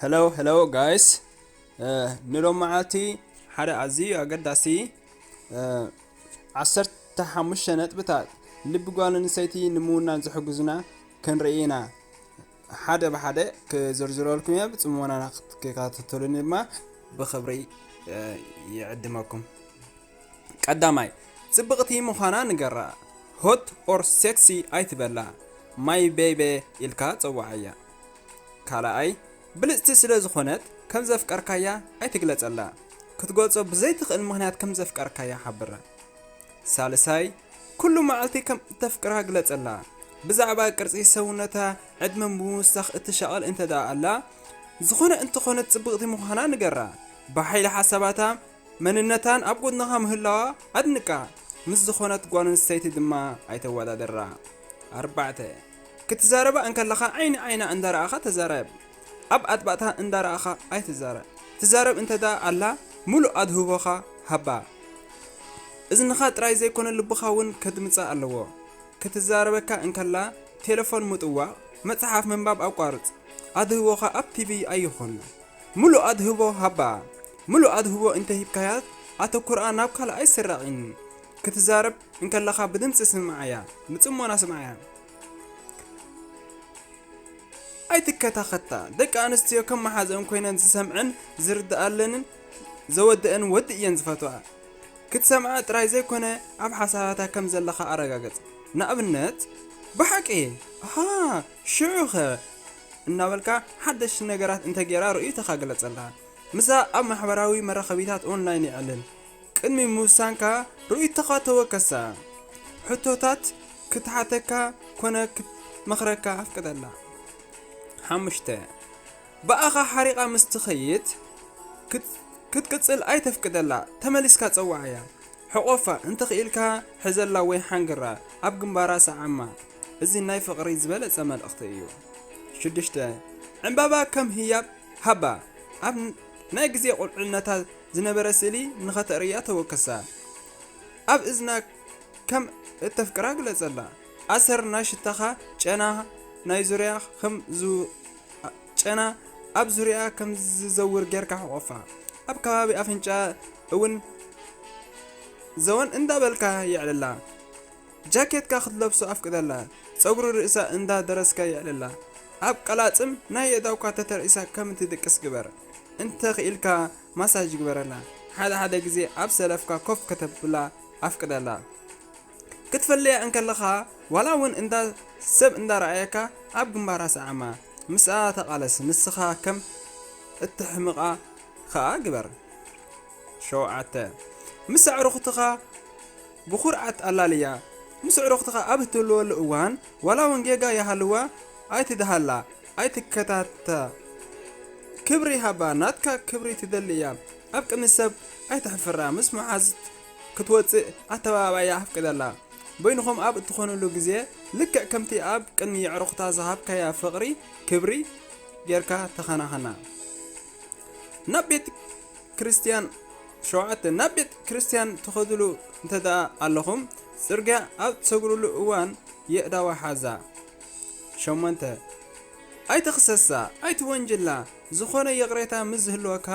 Hello, hello, guys. ንሎም መዓልቲ ሓደ ኣዝዩ ኣገዳሲ ዓሰርተ ሓሙሽተ ነጥብታት ልቢ ጓል ኣንስተይቲ ንምውናን ዝሕግዙና ክንርኢ ኢና። ሓደ ብሓደ ክዝርዝረልኩም እየ። ብጽሞና ክትከታተሉኒ ድማ ብኽብሪ ይዕድመኩም። ቀዳማይ፣ ጽብቕቲ ምዃና ንገራ። Hot or sexy ኣይትበላ። My baby ኢልካ ጸውዓያ። ካልኣይ፣ ብልጽቲ ስለ ዝኾነት ከም ዘፍቀርካያ ኣይትግለጸላ። ክትገልጾ ብዘይትኽእል ምኽንያት ከም ዘፍቀርካያ ሓብራ። ሳልሳይ፣ ኩሉ መዓልቲ ከም እተፍቅራ ግለጸላ። ብዛዕባ ቅርጺ ሰውነታ፣ ዕድመ ምውሳኽ እትሻቐል እንተ ደኣ ኣላ፣ ዝኾነ እንተኾነት ጽብቕቲ ምዃና ንገራ። ብሓይሊ ሓሳባታ መንነታን ኣብ ጎድንኻ ምህላዋ ኣድንቃ። ምስ ዝኾነት ጓል ኣንስተይቲ ድማ ኣይተወዳድራ። ኣርባዕተ፣ ክትዛረባ እንከለኻ ዓይኒ ዓይና እንዳረኣኻ ተዛረብ። ኣብ ኣጥባዕታ እንዳረኣኻ ኣይትዛረብ። ትዛረብ እንተ ደኣ ኣላ፣ ምሉእ ኣድህቦኻ ሃባ። እዝንኻ ጥራይ ዘይኮነ ልብኻ እውን ከድምጻ ኣለዎ። ክትዛረበካ እንከላ ቴሌፎን ምጥዋቕ፣ መጽሓፍ ምንባብ ኣቋርጽ። ኣድህቦኻ ኣብ ቲቪ ኣይኹን። ምሉእ ኣድህቦ ሃባ። ምሉእ ኣድህቦ እንተ ሂብካያ፣ ኣተኩሮኣ ናብ ካልእ ኣይስረቕን። ክትዛረብ እንከለኻ ብድምጺ ስምዓያ፣ ብጽሞና ስምዓያ። ኣይትከታኸታ። ደቂ ኣንስትዮ ከም መሓዘን ኮይነን ዝሰምዐን ዝርድኣለንን ዘወድአን ወዲ እየን ዝፈትዋ። ክትሰምዓ ጥራይ ዘይኮነ ኣብ ሓሳባታ ከም ዘለኻ ኣረጋግጽ። ንኣብነት፣ "ብሓቂ? ኣሃ፣ ሽዑኸ?" እናበልካ ሓደሽቲ ነገራት እንተገይራ ርእይቶኻ ግለጸላ። ምስኣ ኣብ ማሕበራዊ መራኸቢታት ኦንላይን የዕልል። ቅድሚ ምውሳንካ ርእይቶኻ ተወከሳ። ሕቶታት ክትሓተካ ኮነ ክትመኽረካ ኣፍቅደላ። ሓሙሽተ፣ ብኣኻ ሓሪቓ ምስ ትኸይድ ክት-፣ ክትቅጽል ኣይተፍቅደላ። ተመሊስካ ጸውዓያ። ሕቆፋ፣ እንተኽኢልካ ሕዘላ ወይ ሓንግራ፣ ኣብ ግንባራ ሰዓማ። እዚ ናይ ፍቕሪ ዝበለጸ መልእኽቲ እዩ። ሽዱሽተ፣ ዕምባባ ከም ህያብ ሃባ። ኣብ ን-፣ ናይ ግዜ ቁልዕነታ ዝነበረ ስእሊ ንኸተርእያ ተወከሳ። ኣብ እዝና ከም እተፍቅራ ግለጸላ። ኣሰር ናይ ሽታኻ ጨና ናይ ዙርያ ከም ዙ-፣ ጨና ኣብ ዙርያ ከም ዝዘውር ጌርካ ሕቆፋ። ኣብ ከባቢ ኣፍንጫ እውን ዘወን እንዳበልካ የዕልላ። ጃኬትካ ክትለብሶ ኣፍቅደላ። ጸጉሪ ርእሳ እንዳ ደረስካ የዕልላ። ኣብ ቀላጽም ናይ የእዳውካ ተተርኢሳ ከም እትድቅስ ግበር። እንተ ኽኢልካ ማሳጅ ግበረላ። ሓደ ሓደ ግዜ ኣብ ሰለፍካ ኮፍ ከተብላ ኣፍቅደላ። ክትፈልያ እንከለኻ ዋላ እውን እንዳ ሰብ እንዳ ረኣየካ ኣብ ግንባራ ሰዓማ። ምስኣ ተቓለስ። ንስኻ ከም እትሕምቓ ኸኣ ግበር። ሸውዓተ፣ ምስ ኣዕሩኽትኻ ብኹርዓት ኣላልያ። ምስ ኣዕሩኽትኻ ኣብ እትህልወሉ እዋን ዋላ እውን ጌጋ ይሃልዋ ኣይትድሃላ፣ ኣይትከታታ። ክብሪ ሃባ፣ ናትካ ክብሪ ትደሊ እያ። ኣብ ቅድሚ ሰብ ኣይተሕፍራ። ምስ መሓዙት ክትወጽእ ኣተባባያ ኣፍቅደላ። በይንኹም ኣብ እትኾኑሉ ግዜ ልክዕ ከምቲ ኣብ ቅድሚ ኣዕሩኽታ ዝሃብካያ ፍቕሪ፣ ክብሪ ጌርካ ተኸናኸና። ናብ ቤት ክርስትያን፣ ሸውዓተ፣ ናብ ቤት ክርስትያን ትኸድሉ እንተ ደኣ ኣለኹም፣ ጽርግያ ኣብ ትሰግሩሉ እዋን የእዳዋ ሓዛ። ሸሞንተ፣ ኣይትኽሰሳ፣ ኣይትወንጅላ። ዝኾነ ይቕሬታ ምስ ዝህልወካ፣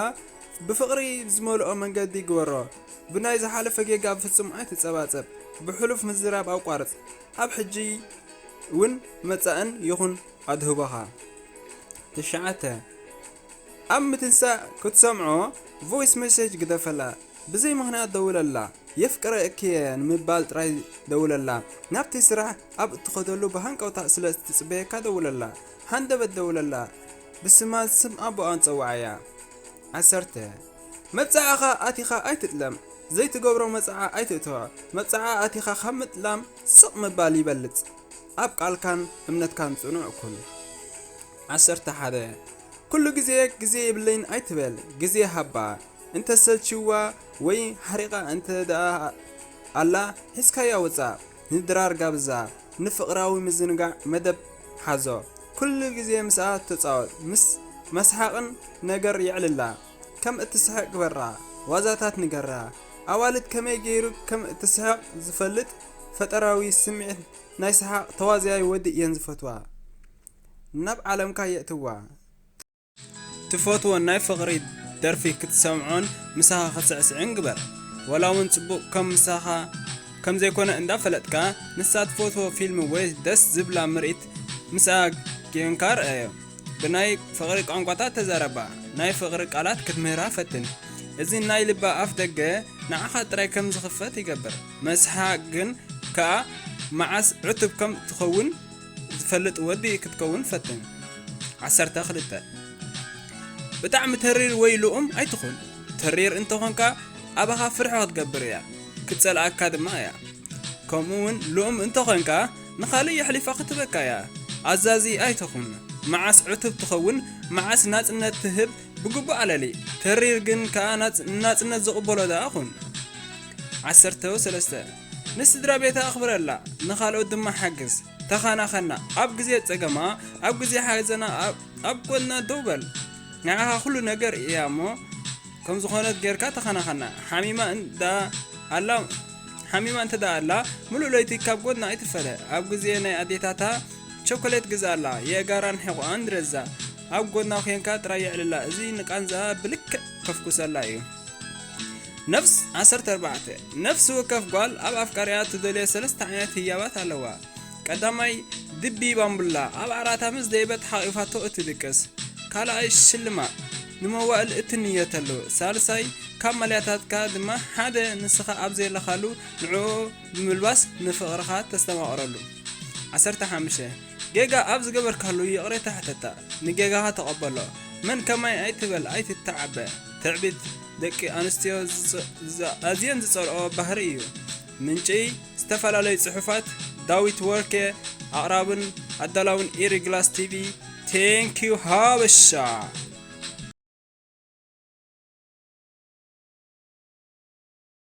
ብፍቕሪ ዝመልኦ መንገዲ ግበሮ። ብናይ ዝሓለፈ ጌጋ ፍጹም ኣይትጸባጸብ። ብሕሉፍ ምዝራብ ኣቋርጽ። ኣብ ሕጂ እውን መጻእን ይኹን ኣድህቦኻ። ትሽዓተ፣ ኣብ ምትንሳእ ክትሰምዖ ቮይስ ሜሴጅ ግደፈላ። ብዘይ ምኽንያት ደውለላ። "የፍቅረኪ እየ" ንምባል ጥራይ ደውለላ። ናብቲ ስራሕ ኣብ እትኸደሉ ብሃንቀውታ ስለ እትጽበየካ ደውለላ። ሃንደበት ደውለላ። ብስማ፣ ስም ኣቦኣን ጸውዓያ። ዓሰርተ፣ መብጽዓኻ ኣቲኻ ኣይትጥለም። ዘይትገብሮ መብጽዓ ኣይትእቶ። መብጽዓ ኣቲኻ ካብ ምጥላም ስቕ ምባል ይበልጽ። ኣብ ቃልካን እምነትካን ጽኑዕ ኩን። ዓሰርተ ሓደ፣ ኩሉ ግዜ ግዜ የብለይን ኣይትበል፣ ግዜ ሃባ። እንተ ሰልችዋ ወይ ሓሪቓ እንተ ደኣ ኣላ፣ ሒዝካያ ውጻእ። ንድራር ጋብዛ፣ ንፍቕራዊ ምዝንጋዕ መደብ ሓዞ። ኩሉ ግዜ ምስኣ ተጻወት፣ ምስ መስሓቕን ነገር የዕልላ። ከም እትስሕቕ ግበራ፣ ዋዛታት ንገራ። ኣዋልድ ከመይ ገይሩ ከም እትስሕቕ ዝፈልጥ ፈጠራዊ ስምዒት ናይ ሰሓቕ ተዋዛያይ ወዲ እየን ዝፈትዋ። ናብ ዓለምካ የእትዋ። ትፈትዎ ናይ ፍቕሪ ደርፊ ክትሰምዖን ምሳኻ ክትስዕስዕን ግበር። ወላ እውን ጽቡቕ ከም ምሳኻ ከም ዘይኮነ እንዳፈለጥካ፣ ንሳ ትፈትዎ ፊልም ወይ ደስ ዝብላ ምርኢት ምስኣ ጌንካ ርኣዮ። ብናይ ፍቕሪ ቋንቋታት ተዛረባ። ናይ ፍቕሪ ቃላት ክትምህራ ፈትን። እዚ ናይ ልባ ኣፍ ደገ ንዓኻ ጥራይ ከም ዝኽፈት ይገብር። መስሓቕ ግን ከኣ መዓስ ዕቱብ ከም ትኸውን ዝፈልጥ ወዲ ክትከውን ፈትን። ዓሰርተ ክልተ። ብጣዕሚ ተሪር ወይ ልኡም ኣይትኹን። ተሪር እንተኾንካ ኣባኻ ፍርሒ ክትገብር እያ፣ ክትጸልኣካ ድማ እያ። ከምኡ እውን ልኡም እንተኾንካ ንኻልእ የሕሊፋ ክትበካ እያ። ኣዛዚ ኣይትኹን። መዓስ ዕቱብ ትኸውን፣ መዓስ ናጽነት ትህብ ብግቡእ ኣለሊ። ተሪር ግን ከኣ ናጽ-፣ ናጽነት ዝቕበሎ ደኣ ኹን። ዓሰርተ ሰለስተ። ንስድራ ቤታ ኣኽብረላ፣ ንኻልኦት ድማ ሓግዝ። ተኻናኸና። ኣብ ግዜ ጸገማ፣ ኣብ ግዜ ሓዘና ኣብ፣ ኣብ ጎና ደው በል። ንዓኻ ኩሉ ነገር እያ እሞ፣ ከም ዝኾነት ጌርካ ተኻናኸና። ሓሚማ እንዳ ኣላ፣ ሓሚማ እንተ ደኣ ኣላ፣ ምሉእ ለይቲ ካብ ጎና ኣይትፈለ። ኣብ ግዜ ናይ ኣዴታታ ቸኮሌት ግዝኣላ፣ የእጋራን ሕቖኣን ድረዛ። ኣብ ጎና ኬንካ ጥራይ የዕልላ። እዚ ንቃንዛኣ ብልክዕ ከፍኩሰላ እዩ። ነፍስ ዓሰርተ ኣርባዕተ። ነፍሲ ወከፍ ጓል ኣብ ኣፍቃሪኣ ትደልዮ ሰለስተ ዓይነት ህያባት ኣለዋ። ቀዳማይ፣ ድቢ ባምቡላ ኣብ ዓራታ ምስ ደይበት ሓቒፋቶ እትድቅስ። ካልኣይ፣ ሽልማት ንመዋእል እትንየተሉ። ሳልሳይ፣ ካብ ማልያታትካ ድማ ሓደ ንስኻ ኣብ ዘለኻሉ ንዕኡ ብምልባስ ንፍቕርኻ ተስተማቕረሉ። ዓሰርተ ሓሙሽተ። ጌጋ ኣብ ዝገበርካሉ ይቕሬታ ሕተታ። ንጌጋኻ ተቐበሎ። መን ከማይ ኣይትበል፣ ኣይትተዓበ። ትዕቢት ደቂ ኣንስትዮ ዝጸ-፣ ዝጸ-፣ ኣዝየን ዝጸልኦ ባህሪ እዩ። ምንጪ ዝተፈላለዩ ጽሑፋት፣ ዳዊት ወርኬ፣ ኣቕራብን ኣዳላውን ኢሪ ግላስ ቲቪ። ቴንኪዩ ሃበሻ።